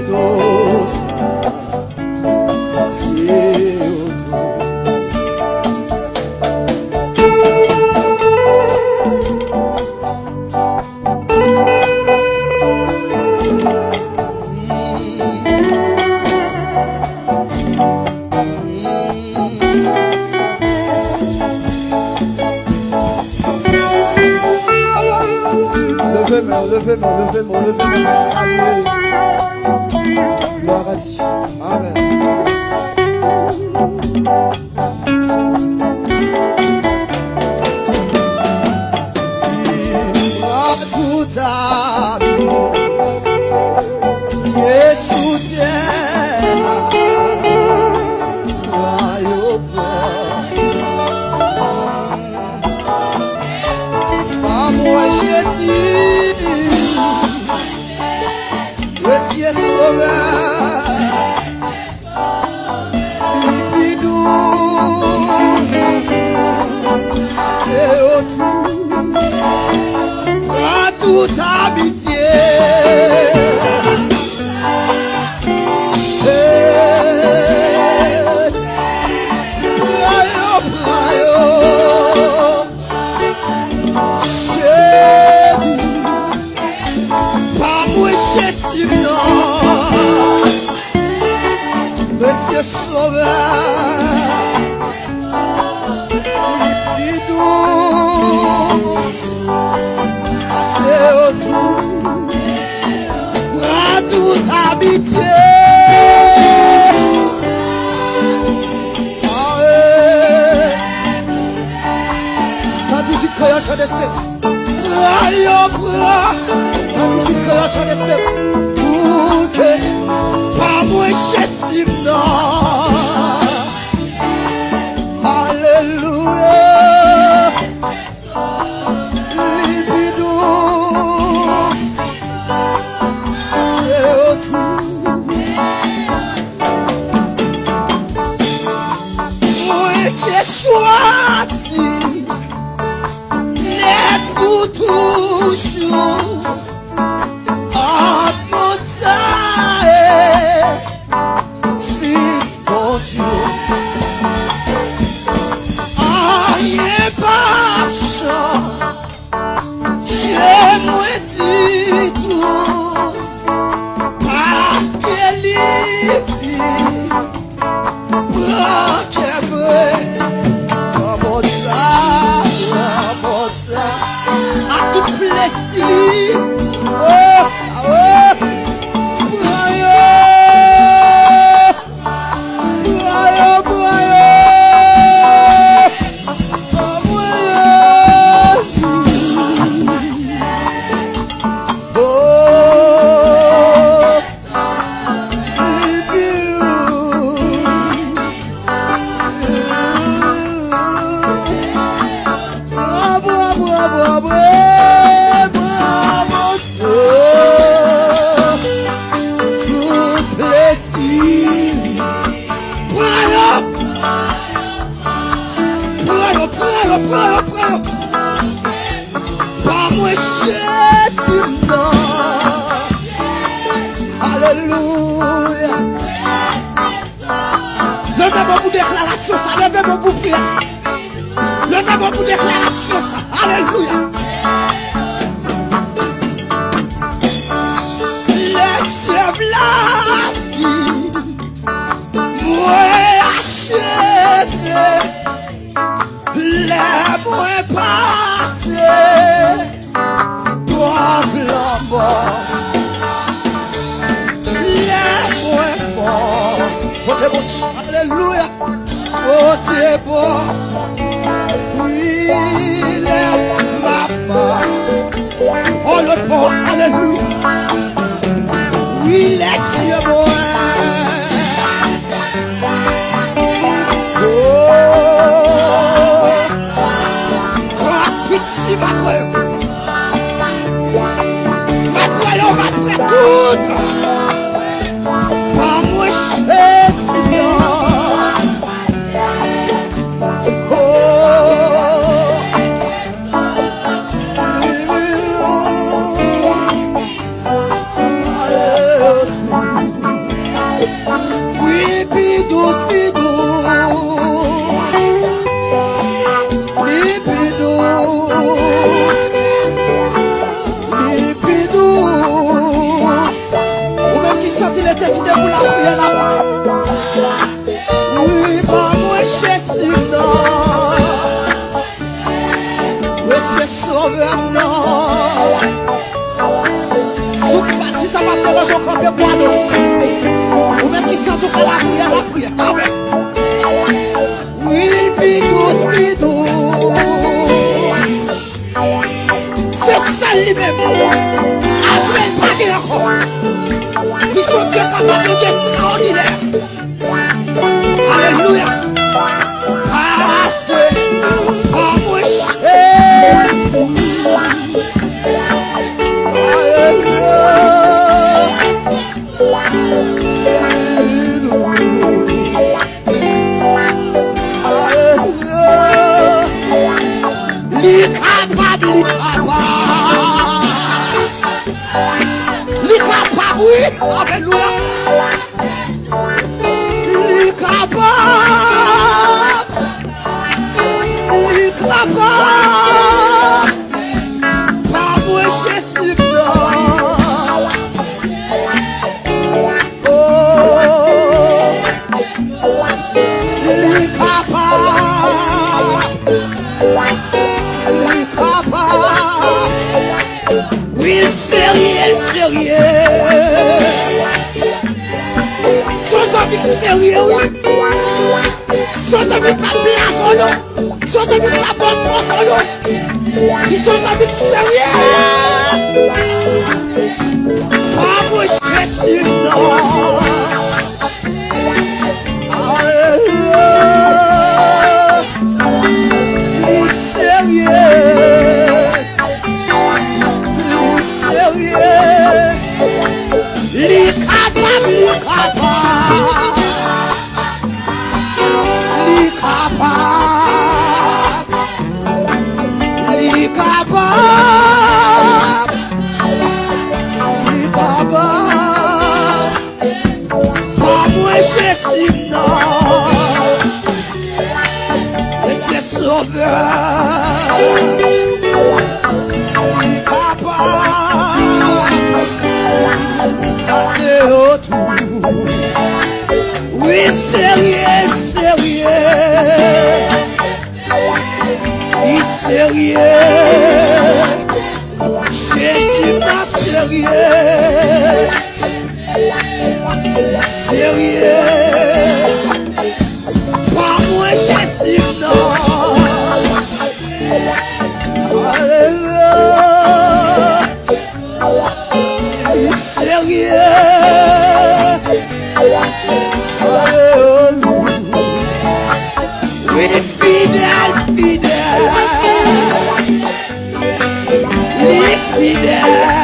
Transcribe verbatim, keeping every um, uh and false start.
Tout sa, se ou tou. Leve men w, leve men w, leve men w, leve men w, salye. Glwa a Dye. Amèn. Li pran tout abitye sou tè a. Pran yo, pran. Pa mwen Jezi, Mesye Sovè, li pi dous pase yo tou. Pran tout abitye. Hey, pran yo, pran yo. Jezi, pa mwen Jezi non. Mesye Sovè, li pi dous pase yo tou. Pran tout abitye. Amen. San dizuit Kreyòl, chan desperans. Pran yo, pran. San dizuit Kreyòl, chan desperans. Bouke pa mwen Jezi m nan. Alelouya. Li pi dous pase yo tou. Mwen te chwazi nèt pou toujou ant moun sa e Fis Bondye. Anyen p ap chanje mwen ditou, paske li vin pran kè mwen. Pran mòn sa, pran mòn sa, ak tout plezi li. Oh, oh, pran yo. Pran yo, pran yo. Pran mwen Jezi. Oh, li pi dous. Bravo, bravo, bravo, bravo, bravo. Tout plezi. Pran yo. Pran yo, pran yo, pran yo, pran yo. Pa mwen Jezi m nan. Alelouya. Leve men w pou deklarasyon sa, leve men w pou priyè sa. Leve men w pou deklarasyon sa. Alelouya. Lè sèv lavi mwen acheve, lè mwen pase pòt lanmò, lè mwen mò. Kote Bondye? Alelouya. Bondye bon. Wi, lè m ap mache. Oh, lòt bò, alelouya. Wi, lè sye mwen. Oh, rapid si m ap wè yo. M ap wè yo, m ap wè tout. Pa mwen Jezi an. Oh. Wi, pi dous, pi dous. Li pi dous. Li pi dous. Ou menm ki santi nesesite pou lapriyè la. Wi, ban mwen Jezi m nan. Wi, se Sovè m nan. Si w pa, si sa pa deranje w, kanpe bwa dlo. Ou menm ki santi w ka lapriyè, lapriyè. Amèn. Wi, pi dous, pi dous. Se sèl li menm. Apre l pa gen ankò. Li se yon Dye kapab, yon Dye ekstraòdinè. Alelouya. Pase pa mwen Jezi. Alelouya. Alelouya. Li kapab, li kapab. Li kapab, wi. Alelouya. Li kapab. Li kapab. Pa mwen Jezi nan. Oh, li kapab. Li kapab. Wi, l serye, l serye. Se yon zanmi k serye, wi. Se yon zanmi k p ap blaze w, non. Se yon zanmi k p ap bòlpòte w, non. Li se yon zanmi k serye. Pa mwen Jezi, non. Alelouya. Li serye. Li serye. Li kapab, li kapab. Li kapab. Li kapab. Li kapab. Pa mwen Jezi m nan. E se Sovè. Li kapab. Pase otou. Wi, l serye, l serye. Li serye. Jezi m nan serye. Serye. Pa mwen Jezi m nan. Alelouya. Li serye. Alelouya. Wi, li fidèl, fidèl. Li fidèl.